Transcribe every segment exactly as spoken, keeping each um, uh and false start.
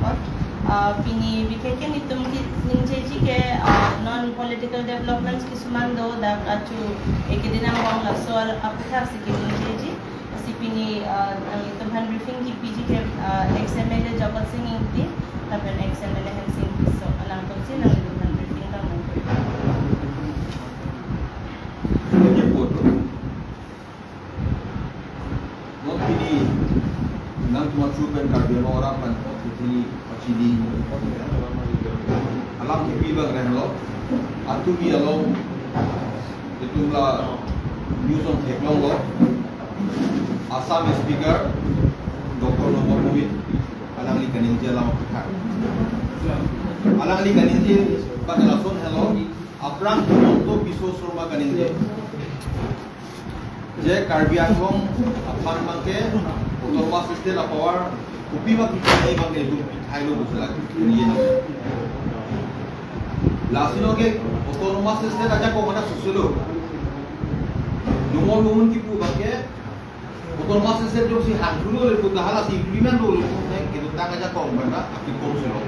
Uh, pini bikheke netum keningjeji ke, uh, non political developments kisuman do, dak achu ekedin angbong laso aphuthak si keningjeji. Si pini, uh, nanglitum aphan briefing kepiji ke, uh, ex M L A Jagat Sing Ingti lapen ex M L A Hensing Tisso, alangtum si nanglitum aphan briefing dam. Thank you, Pu. Non pini nangtum achu pen Karbi Anglong arat pen pini pachini alam kipi abang rehlo. Atumi along itum la news along theklonglo. Assam Speaker Doctor Nomol Mobin alangli kaningje alam aphuthak. Alangli kaningje abang lason helo. Aphrang Himanta Biswa Sarma kaningje, je Karbi Anglong aphan abangke autonomous state a-power kopi ma kithai abangke itum pithailo pusi lake. Lasi non ke autonomous state ajakong mana soselo. Nomol Mobin kipu abangke autonomous state jongsi hangthulo le pu ta hala si implement lo le pu ta kedotang ajakong mana apikong selo.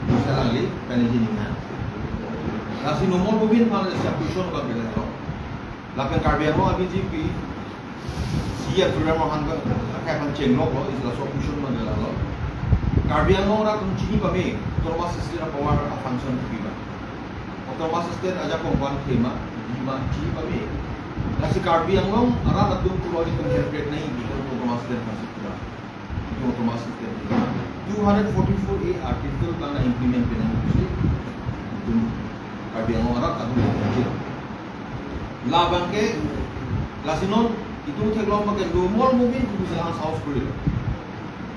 Pusi alangli kaningje ningkan. Lasi Nomol Mobin aphan isi a-question abang kedolo. Lapen Karbi Anglong a-B J P C E M Tuliram Ronghang abang akai aphan chengloklo, isi laso a-question abang kedolo. Karbi Anglong arat atum chini pame autonomous state a-power a-function kopi ma. Autonomous state ajakong abang thema, thema chini pame. Lasi Karbi Anglong arat atum pulo itum help nai, itum autonomous state masuk pura. Itum autonomous state. Two hundred forty-four A article abang na implement pi nangji. Itum Karbi Anglong arat atum help. Labangke, lasi non itum theklong abangke Nomol Mobin kopi si lang sahos kuri.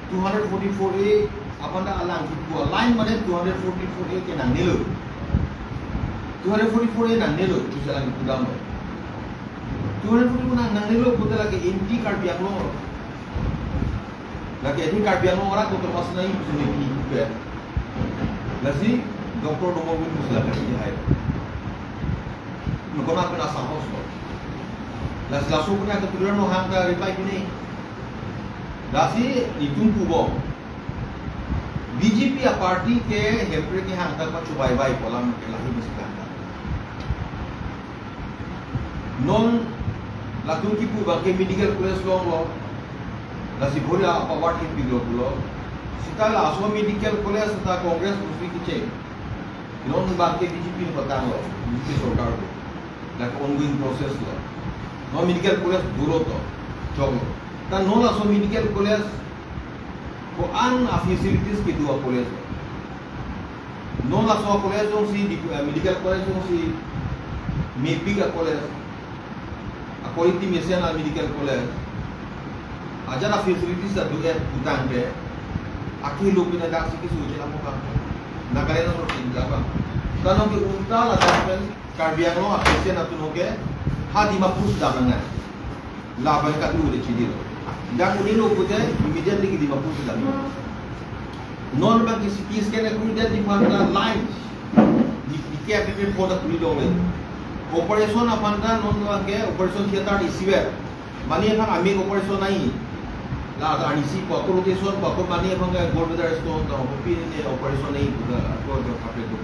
Two hundred forty-four A aphan ta alang kipu a-line mane two hundred forty-four A ke nangnelo. Two hundred forty-four A nangnelo, pusi alang kipu damlo. Two hundred forty-four nang, nangnelo pute lake anti Karbi Anglong. Lake anti Karbi Anglong arat autonomous nai pusi nepi pe. Lasi Doctor Nomol Mobin pusi lake si hai. Nukona kena sahos lo. Lasi laso punya ke Tuliram Ronghang ta reply pini. Lasi itum pubom. B J P a-party ke hemprek kehang ta pachobei bai pu alam ke lahei mesti kehang ta. Non latum kipu abangke medical college longlo. Lasi bhori a-power kepilo pulo. Seta laso medical college ta Congress pusi kecheng. Non abangke B J P patanglo, B J P sorkar lo. Lake ongoing process lo. Non medical college dolo to, choklo. Ta non laso medical college ko-an a-facilities kedo a-college lo. Non laso a-college jongsi di, eh, medical college jongsi mepik a-college, a-quality mesen a-medical college, ajat a-facilities ta do-et putangte, akehelo pen dak si keso je amo ka. Nagaland aso chinta abang. Ta non ke ulta ladak pen Karbi Anglong a-patient atum ke ha Dimapur si dam nang. Labang kadu le chidilo. Dak unilo pute immediately ke Dimapur si dam. Non abangke C T scan akuri det di aphan ta line. Di, di ke ape po ta kuri dong le. Operation aphan ta non abangke operation theater isiver. Mane aphan amik operation nai. La ta anisi po ko rotation po ko mane aphan ke gallbladder stone ta ko pi ne operation nai pu ta ko jo kape ko.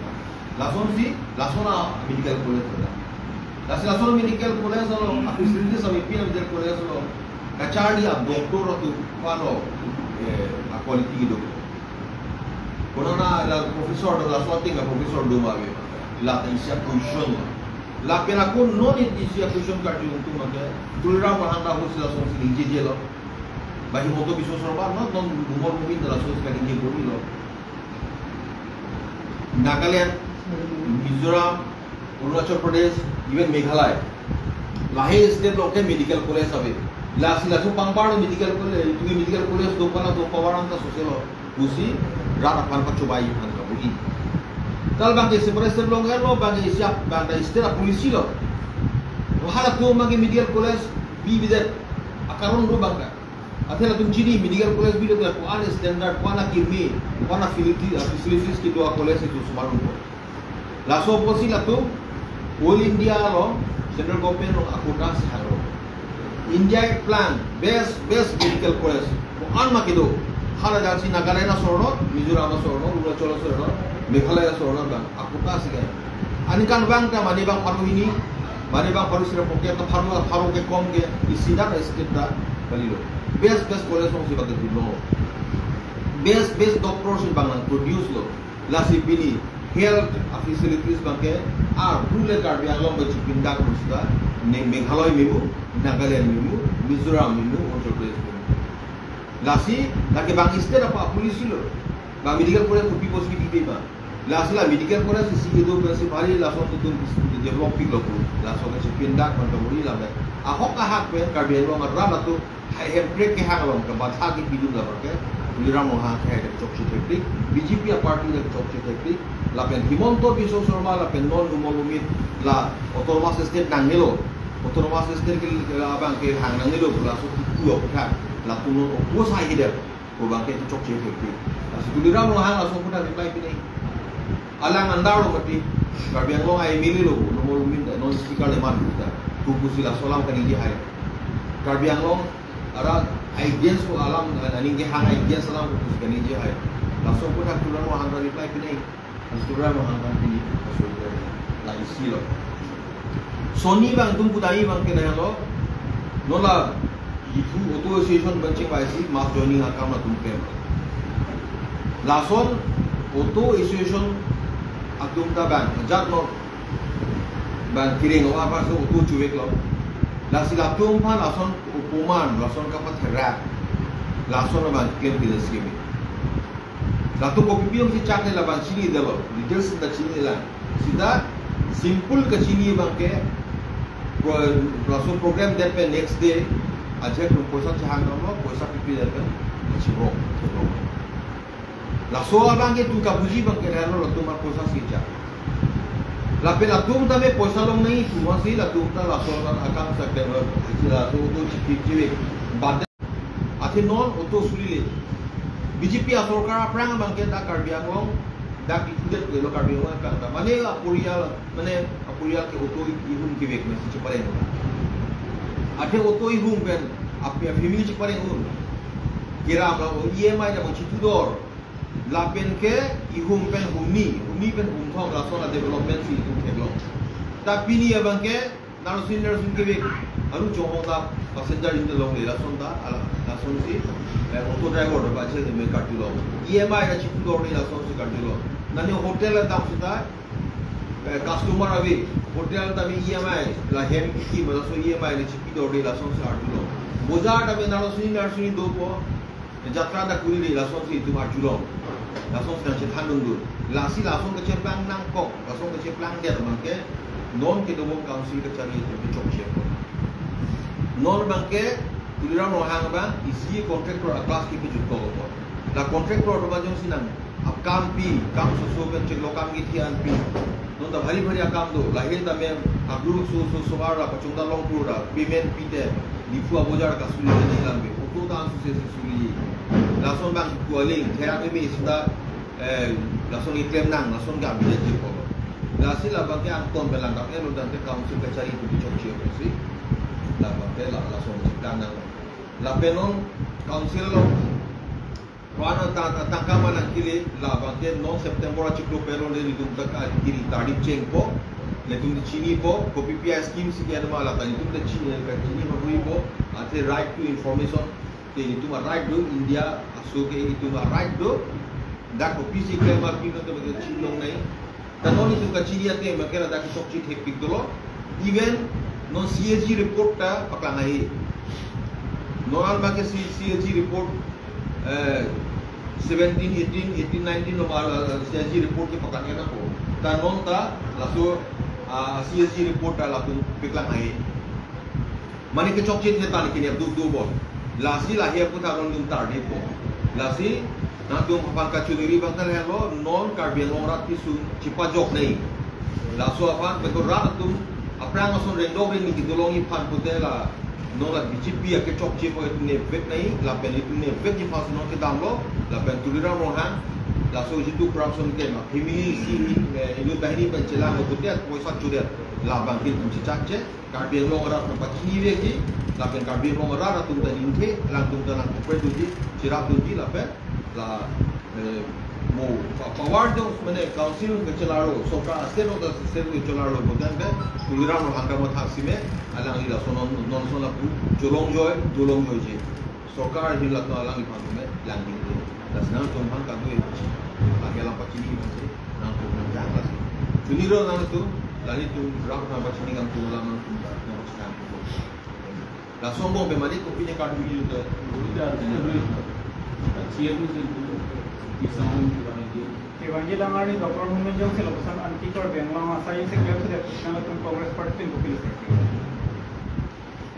Lasonsi, lason a-medical college lo. Lasi lason a-medical college lo, a-facilities a-mepik a-medical college lo. Kacharli a-doctor atum aphan lo, eh, a-quality kedo. Konat na la professor do, laso ating a-professor do ma ave. La ta isi a-question lo. Lapen ako non isi a-question karju atum abangke Tuliram Ronghang ahut si lasonsi ningjeje lo. Ba Himanta Biswa Sarma, non, non Nomol Mobin ta lasonsi kaningje bor-ilo. Nagaland, Mizoram, Arunachal Pradesh, even Meghalaya. Lahei state along ke medical college ave. Lasi laso pangpar medical college, itum medical college do pala do power anta soselo. Pusi rat aphan pachobei aphan kabor-i. Tal abangke separate state along erlo, abangke isi ap-, abangke state a-policy lo. Halatum abangke medical college bibidet akaron do abangke. Athe latum chini medical college bidet ko-an standard, ko-an akimi, ko-an facility, facilities kedo a-college itum osomar lo. Laso apotsi latum All India along central government along a-quota si haro. India plan best, best medical college ko-an ma kedo. Hala jatsi Nagaland asor lo, Mizoram asor lo, Arunachal asor lo, Meghalaya asor lo bang, akuta si kai. Aningkan bang ta mane bang pharo hini, mane bang pharo sira poke ta pharo, pharo ke kom ke, isi dak state ta kalilo. Best, best college along si bang ke dunlo. Best, best doctor si bang nang produce lo. Lasi pini health facilities bang ke, ah, pule Karbi Anglong bang chipindak lo sita, ne Meghalaya memu, Nagaland memu, Mizoram memu, Arunachal Pradesh memu. Lasi, lake bang state apa policy lo. Bang medical college kopi post kipi ba. Lasi la medical college isi kedo pensi bhari lason tutum develop pik lo pu. Lason kachipindak bang kaburi la bang. Ahok ahak pen Karbi Anglong arat atum hai hemprek kehang along ke batha kepidun la bang ke. Tuliram Ronghang ke chokche thektik. B J P a party le chokche thektik. Lapen Himanta Biswa Sarma lapen non Numal Momin la autonomous state nangnelo. Autonomous state ke la bang ke hang nangnelo pu laso tu aphuthak. Latum non oppose hai hidep. Ko bang ke chokche thektik. Lasi Tuliram Ronghang laso aphuthak reply pinai. Alang andar lo mati. Karbi Anglong a M L A lo, Numal Momin ta, non speaker le man kita. Kukusi laso alam kaningje hai. Karbi Anglong arat against ko alam, aning kehang against alam kukusi kaningje hai. Laso aphuthak Tuliram Ronghang reply pinai. Laso Tuliram Ronghang kan pini, laso la isi lo. Sonni bang atum kudai bang ke lo. Non la Diphu Auto Association bang chingvai si mass joining akam atum pen. Lason Auto Association atum ta bang, jat non bang kiring o apa so auto chuvek lo. Lasi latum aphan lason upuman, lason kapatherak, lason bang claim kida scheme. Latum kopi pi si chak ne la bang chinidetlo, details ta chinilang. Sita simple kachini bang ke, pro-, laso program det pen next day, ajak nung poisa chehang damlo, poisa pipi det pen, chirok, chirok. Laso abang ke tu kabuji bang ke lo, latum ar poisa si chak. Lapen latum tame poisa longnei, tu masi latum ta laso abang akam sa klem lo, laso auto chiki chiwe. But Athe non auto sulile. B J P asorkar aphrang abang ke dak Karbi Anglong, dak included lo Karbi Anglong aphrang ta. Mane aporial, mane aporial ke auto ihum kevek masi chepareng. Athe auto ihum pen, ap-, family chepareng un. Kiram lo E M I na mo chitudor. Lapen ke ihum pen humni, humni pen humthom lason a development si itum theklong. Ta pini abang ke, Narsing, narsing kevek, aru chonghong ta passenger in the long le lason ta, ala, lason si, eh, auto driver ta bache de me karjulo. E M I na chipudor le lason si karjulo. Nani hotel dam sita, eh, customer ave, hotel tame E M I, la hem ki ma lason E M I na chipudor le lason si karjulo. Bojar tame narsing, narsing dopo, Jatra ta kuri le lason si itum arjulong. Lason si nang chethan dundun. Lasi lason kacheplang nangkok. Lason kacheplang dia teman ke. Non kedobom council kachari itum kechokche. Non bang ke Tuliram Ronghang bang isi contractor a class kepejut ko ko. La contractor to bajong si nang akam pi, kam soso pen chiklo kam kithi an pi. Non ta bhari bhari akam do, lahei ta mem, agru so so so ar la pachung ta long pro ta, payment pi te, Diphu abojar kasuli te nang lam be, auto ta ansu se suli. Lason bang kualing, therak me sita, eh, lason iklem nang, lason ga bida ji ko. Lasi la bang ke angton belang kap, eh, lo dan te council kachari tu chokche ko si. La bang ke la, lason chikang nang. Lapen non council lo, Wana ta, ta, tangka manang kili la bang ke non September achiklo pen lo le nelitum ta kiri tarip chengpo, nelitum ta chinipo, kopi pi a scheme si ke ma la ta nelitum ta chini, ka chini ma huipo, athe right to information, ke nelitum a right do India, aso ke nelitum a right do, dak kopi si ke ma pi ma ke chinlongnei, Ta non itum kachiri ateng bang ke ladak chokche thekpik dolo. Even non C A G report ta paklang ahi. Non an bang ke C-, C A G report, eh, seventeen, eighteen, eighteen, nineteen lo ma, eh, C A G report ke paklang na ko. Ta non ta laso, ah, C A G report ta latum paklang ahi. Mane kechokche the ta ni kine do do bon. Lasi lahei aputhak non dum tar di po. Lasi nangtum aphan kachoniri bang ta lo non Karbi Anglong rat kesung chipajoknei. Laso aphan beko rat atum aphrang ason rengdok rengni kedolongji aphan pute la non la B J P akechokche po itum ne veknei lapen itum ne vekji aphan si non kedamlo lapen Tuliram Ronghang laso jitu corruption ke ma family si, eh, inut banghini pen chelang pute poisa chudet labang ke itum chichakche. Karbi Anglong arat nangpachini vekji, lapen Karbi Anglong arat atum ta ningthe, alangtum ta nangkupre dunji, chirap dunji, lapen La, eh, mo pa- power do mane council kechelaro, sorkar state of the state kechelaro, bodan ke Tuliram Ronghang kamatha sime, alangli laso non non son lapu cholong joi, dolong joije. Sorkar hin lato alangli phan me langding. Lasi nangtum phan kadu e. Lake lang pachini mate, nangtum nang jang lasi. Chunilo nangtum, lalitum rak nang pachini kangtung, lang nangtum nang pachini kangtung. Laso angbong pen mane kopi ne kadu e. Udah ada nih. Kacil nih sih itu. Bisa mungkin lagi. Kevanji lang arni Doctor Homen Jong si lapuson anti Karbi Anglong asai si klem sudah, nangtum Congress Party pen kopilo?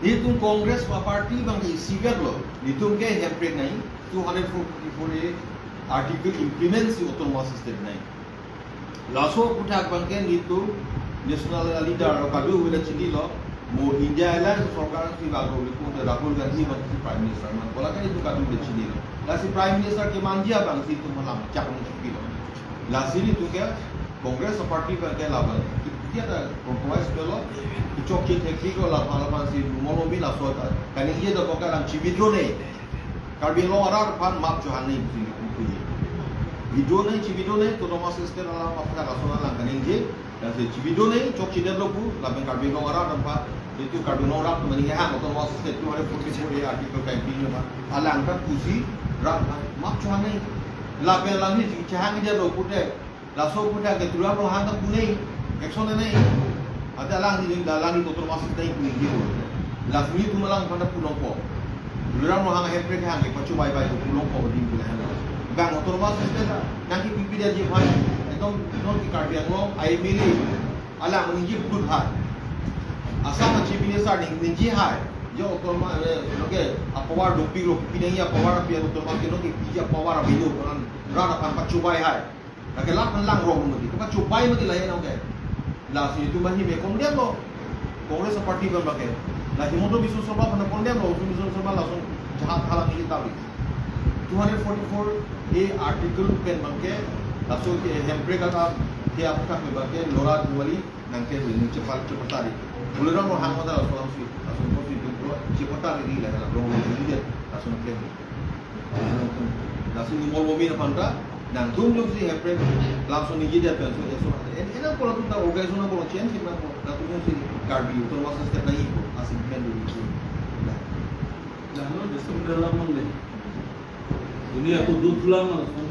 Nelitum Congress pa party abang ke isi gak lo, nelitum ke hemprek nangji, two hundred forty-four A article implement si autonomous state nangji. Laso aputhak abang ke nelitum national leader lo kadu vela chinilo, mo India alliance sorkar si bang lo, nelitum Rahul Gandhi abang si Prime Minister man, bola ke nelitum kadu vela chinilo. Lasi Prime Minister kemanji abang si nelitum malam chak nung chukilo. Lasi nelitum ke Congress party abang ke labang. Dia ta compromise pelo. Chokche thekthik lo, labang labang si lumolo mi laso ta. Kaningje do ko kalang chi withdraw ne. Karbi Anglong arat aphan map chohang ne si nelitum. Withdraw ne, chi withdraw ne, autonomous state alam aphan laso alang kaningje. Lasi chi withdraw ne, chokche det lo pu, lapen Karbi Anglong arat aphan. Itu Karbi Anglong arat mani hang autonomous state two hundred forty-four A article ka implement ma. Alang ta pusi rat aphan map chohang ne. Lapen alangli chehang det lo pute. Laso aputhak ke Tuliram Ronghang ta pu ne, action ne. Ate alangli, alangli autonomous state pu ne. Lasi nelitum alang aphan ta pu longpo. Tuliram Ronghang hemprek hang ke pachobai bai pu longpo din pu hang. Bang autonomous state ta nangkepi pidetji aphan, ekdom non ke Karbi Anglong M L A alang ningje pudut hai. Assam Chief Minister ning ningje hai. Jo autonomous, eh, lo ke apower dopik lo, pinangji apower pi autonomous ke lo ke piji apower abilo kan rat aphan pachobai hai. Lake la aphan lang rong mati, kepachobai mati lahai nang ke. Lasi nelitum ahi me condemn lo. Congress party abang abang ke. La Himanta Biswa Sarma aphan condemn lo, Himanta Biswa Sarma lason jahat halang ini tabi. Two hundred forty-four A article pen abang ke, laso ke hemprek alam, ke aputhak me abang ke, lora duwali, nangke ning chepal chepatari. Tuliram Ronghang mata laso alam si, laso alam si nelitum pulo chepatari di la la rong rong di dia, laso nangke. Laso ni mol momi aphan ta, nangtum jongsi hemprek, laso ningje dia penso eso. En, en ko latum ta organization ko change na ko, latum jongsi Karbi autonomous state nangji ko, asi pen dulu ko. Nah, lo desem dalam mang deh. Dunia ko dut lang, langsung